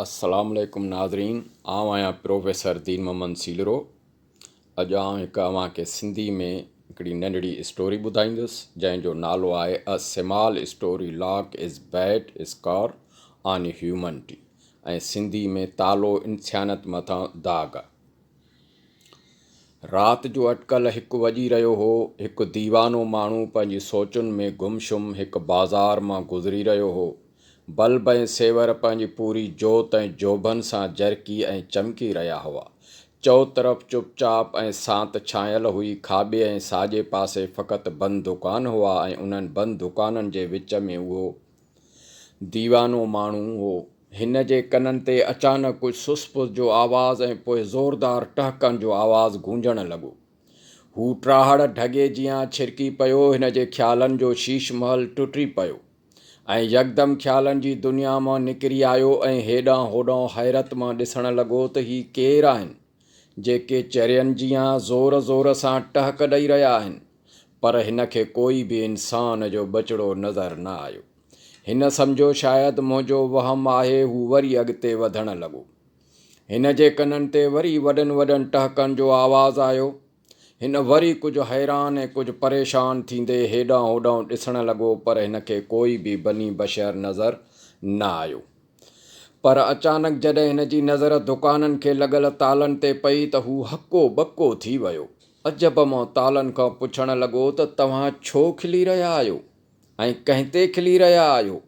السلام عليڪم ناظرين آئون آهيان پروفيسر دين محمد سيلرو اڄ آئون هڪ اوهان کي سنڌي ۾ هڪڙي ننڍڙي اسٽوري ٻڌائيندس جنهن جو نالو آهي a small story lock is bad scar on humanity ۽ Sindhi ۾ تالو انسانيت مٿان داغ. رات جو اٽڪل هڪ وڄي رهيو هو. هڪ ديوانو ماڻهو پنهنجي سوچن ۾ گم شم هڪ بازار مان گذري رهيو هو. بلب ۽ سيور پنهنجي پوري جوت ۽ جوڀن سان جرڪي ۽ چمڪي رهيا هئا. چؤطرف چپ چاپ ۽ سانت ڇانيل هئي. کاٻي ۽ ساڄي پاسي فقط بند دڪان هئا ۽ انهن بند دڪانن جي وچ ۾ اهو ديوانو ماڻهو هو. هن جي ڪنن تي اچانڪ ڪجهه سس پس جو آواز ۽ پوء زوردار ٽهڪن جو آواز گونجڻ لڳو. هو ٽاهڙ ڍڳي جيان ڇرڪي پيو. هن جي خيالن جو شيش محل ٽٽي پيو ۽ يڪدم خيالن جي دنيا مان نڪري آيو ۽ هيڏانهن هوڏانهن حيرت مان ڏسڻ لڳو ته هي ڪير آهن، جيڪي چرين جيان زور زور سان ٽهڪ ڏئي رهيا آهن. پر هن کي ڪوئي به انسان جو ٻچڙو نظر نه آيو. هن سمجهيو شايد منهنجو وهم آهي هو وري اڳتي وڌڻ لڳو. هن جي ڪنن تي وري وڏن وڏن ٽهڪن جو آواز آيو. هن وري ڪجهه حيران ۽ ڪجهه پريشان ٿيندي هيڏانهن هوڏانهن ڏسڻ لڳو پر هن کي ڪوئي به بني بشر نظر نه آيو. پر اچانڪ جڏهن هن جي نظر دڪانن کي لڳل تالن تي پئي ته هو هڪو ٻڪو ٿي ويو. عجب مان تالن کان پڇڻ لڳو ته توهان ڇو کلي رهيا آهيو ۽ ڪنهن تي کلي رهيا آهيو؟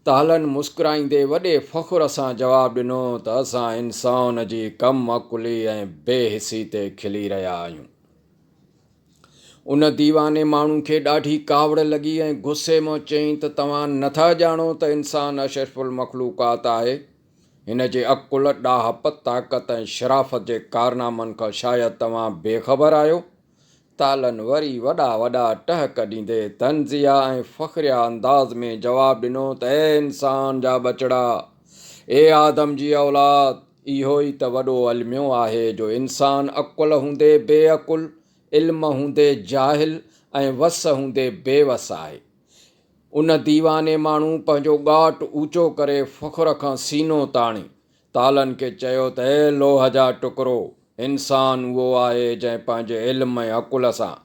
تالن مسڪرائيندي وڏي فخر سان جواب ڏنو ته اسان انسان جي ڪم عقلي ۽ بي حسي تي کلي رهيا آهيون. ان ديواني ماڻهو کي ڏاڍي ڪاوڙ لڳي ۽ غصي مان چيائين ته توهان نٿا ڄاڻو ته انسان اشرف المخلوقات آهي؟ هن جي عقل، ڏاهپ، طاقت ۽ شرافت جي ڪارنامن کان شايد توهان بي خبر آهيو. تالن وري وڏا وڏا ٽهڪ ڏيندي طنزيه ۽ فخريه انداز ۾ جواب ڏنو ته اي انسان جا ٻچڙا! اي آدم جي اولاد! اهو ئي ته وڏو الميو آهي جو انسان عقل هوندي بي عقل، علم هوندي جاهل ۽ وس هوندي بي وس آهي. ان ديواني ماڻهو پنهنجو ڳاٽ اوچو ڪري فخر کان سينو تاڻي تالن کي چيو ته اي لوهه جا ٽڪرو! انسان اهو آهي جنهن پنهنجي علم ۽ عقل سان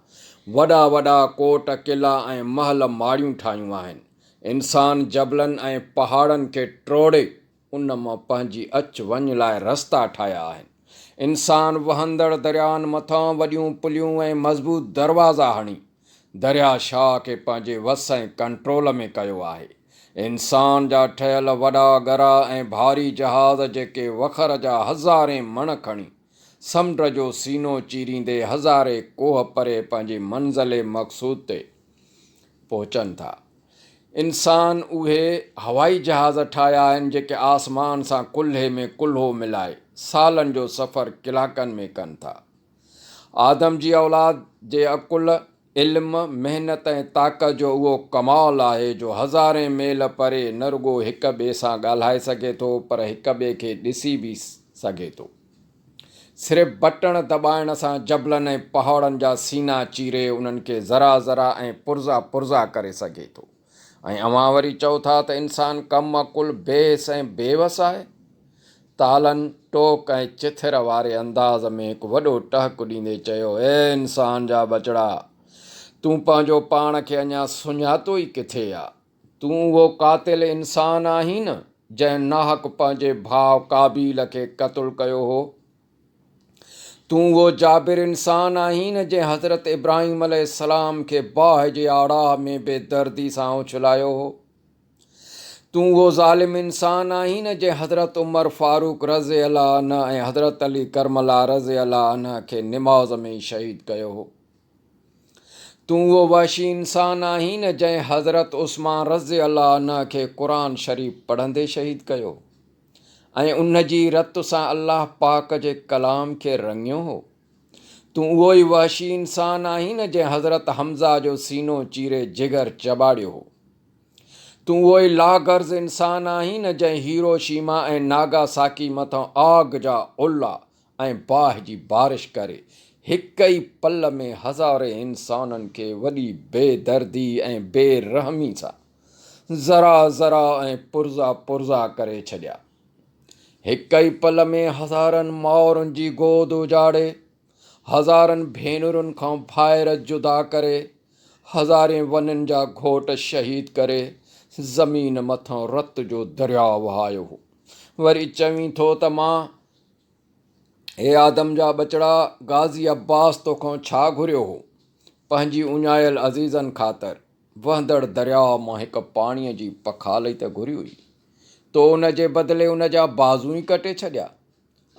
وڏا وڏا ڪوٽ، قلعا ۽ محل ماڙيون ٺاهيون آهن. انسان جبلن ۽ پهاڙن کي ٽوڙي ان مان پنهنجي اچ وڃ لاء رستا ٺاهيا آهن. انسان وهندڙ دريائن مٿان وڏيون پليون ۽ مضبوط دروازا هڻي، درياء شاهه کي پنهنجي وس ۽ ڪنٽرول ۾ ڪيو آهي. انسان جا ٺهيل وڏا ڳرا ۽ ڀاري جهاز جيڪي وکر جا هزارين مڻ کڻي، سمنڊ جو سينو چيريندي هزارين ڪوهه پري پنهنجي منزل مقصود تي پهچن ٿا. انسان اهي هوائي جهاز ٺاهيا آهن جيڪي آسمان سان ڪلهي ۾ ڪلهو ملائي سالن جو سفر ڪلاڪن ۾ ڪن ٿا. آدم جي اولاد جي عقل، علم، محنت ۽ طاقت جو اهو ڪمال آهي جو هزارين ميل پري نه رڳو هڪ ٻئي سان ڳالهائي سگهي ٿو پر هڪ ٻئي کي ڏسي به سگهي ٿو. صرف بٽڻ دٻائڻ سان جبلن ۽ پهاڙن جا سينا چيري انهن کي ذرا ذرا ۽ پرزا پرزا ڪري سگهي ٿو ۽ اوهان وري چئو ٿا ته انسان ڪم عقل، بي حس ۽ بي وس آهي. تالن ٽوڪ ۽ چٿر واري انداز ۾ هڪ وڏو ٽهڪ ڏيندي چيو، اي انسان جا ٻچڙا! تون پنهنجو پاڻ کي اڃا سڃاتو ئي ڪٿي آ؟ تون اهو قاتل انسان آهين نه، جنهن ناحق پنهنجي ڀاء قابيل کي قتل ڪيو هو؟ تون اهو جابر انسان آهين نه، جنهن حضرت ابراهيم عليه السلام کي باهه جي آڙاهه ۾ بي دردي سان اڇلايو هو؟ تون اهو ظالم انسان آهين نه، جنهن حضرت عمر فاروق رضي الله عنه ۽ حضرت علي ڪرم الله رضي الله عنه کي نماز ۾ ئي شهيد ڪيو هو؟ تون اهو وحشي انسان آهين نه جنهن حضرت عثمان رضي الله عنه کي قرآن شريف پڙهندي شهيد ڪيو ۽ ان جي رت سان الله پاڪ جي ڪلام کي رڱيو هو. تون اهو ئي وحشي انسان آهين نه جنهن حضرت حمزه جو سينو چيري جگر چٻاڙيو هو. تون اهو ئي لاغرض انسان آهين نه جنهن هيروشيما ۽ ناگاساڪي مٿان آگ جا الا ۽ باهه جي بارش ڪري هڪ ئي پل ۾ هزارين انسانن کي وڏي بي دردي ۽ بي رحمي سان ذرا ذرا ۽ پرزا پرزا ڪري ڇڏيا. هڪ ئي پل ۾ هزارن مائرن جي گود اجاڙي، هزارن ڀينرن کان ڀائر جدا ڪري، هزارين ونين جا گهوٽ شهيد ڪري، زمين مٿان رت جو درياء وهايو هو. وري چوين ٿو ته مان، اي آدم جا ٻچڙا، غازي عباس توکان ڇا گهريو هو؟ پنهنجي اڃايل عزيزن خاطر وهندڙ درياء مان هڪ پاڻيء جي پکال ئي ته گهري هئي. تو ان جي بدلي ان جا بازو ئي ڪٽي ڇڏيا.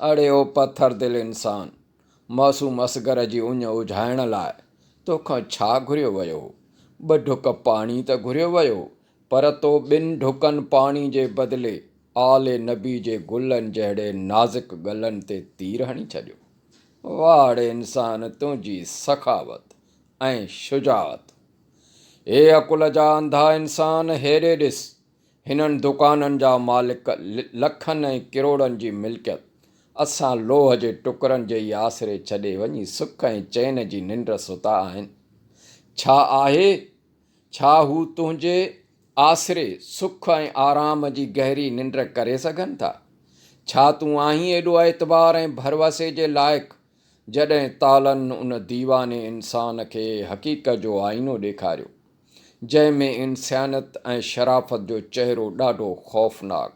اڙي او پٿر دل انسان! معصوم اصغر جي اڃ اجهائڻ لاء توکان ڇا گهريو ويو هو؟ ٻه ڍڪ پاڻي ته گهريو ويو هو، پر تو ٻن ڍڪن پاڻي جي بدلي آل نبي جي گلن جهڙي نازڪ ڳلن تي تير هڻي ڇڏيو. واهه ڙي انسان تنهنجي سخاوت ۽ شجاعت! اي عقل جا انڌا انسان هيڏي ڏس! هنن دڪانن جا مالڪ لکن ۽ ڪروڙن جي ملڪيت اسان لوهه جي ٽڪرن جي ئي آسري ڇڏي وڃي سک ۽ چين جي ننڊ ستا آهن. ڇا آهي؟ ڇا هو تنهنجي آسري سک ۽ آرام جي گهري ننڊ ڪري سگهن ٿا؟ ڇا تون آهين ايڏو اعتبار ۽ ڀروسي جي لائق؟ جڏهن تالن ان ديواني انسان کي حقيقت جو آئينو ڏيکاريو. جنهن ۾ انسانيت ۽ شرافت جو چهرو ڏاڍو خوفناڪ،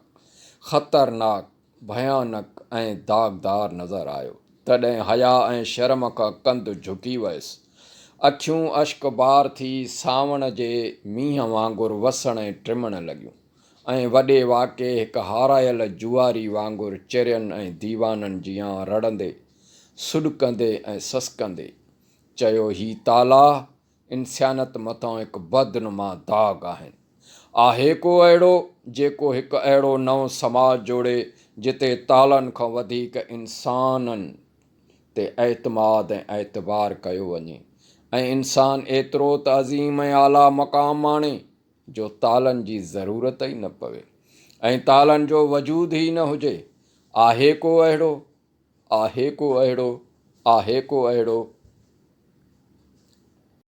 خطرناڪ، ڀيانڪ ۽ داغدار نظر آيو، تڏهن حياء ۽ شرم کان ڪنڌ جهڪي ويس. اکيون اشڪبار ٿي سانوڻ جي مينهن وانگر وسڻ ۽ ٽمڻ لڳيون ۽ وڏي واڪي هڪ هارايل جوئاري وانگر چرين ۽ ديوانن جيان رڙندي، سڏڪندي ۽ سسڪندي چيو، هي تالا! انسانيت مٿان هڪ بدنما داغ آهن. آهي ڪو اهڙو جيڪو هڪ اهڙو نئون سماج جوڙي جتي تالن کان وڌيڪ انسانن تي اعتماد ۽ اعتبار ڪيو وڃي ۽ انسان ايترو ته عظيم ۽ اعليٰ مقام ماڻي جو تالن جي ضرورت ئي نه پوي ۽ تالن جو وجود ئي نه هجي. آهي ڪو اهڙو؟ آهي ڪو اهڙو؟ آهي ڪو اهڙو؟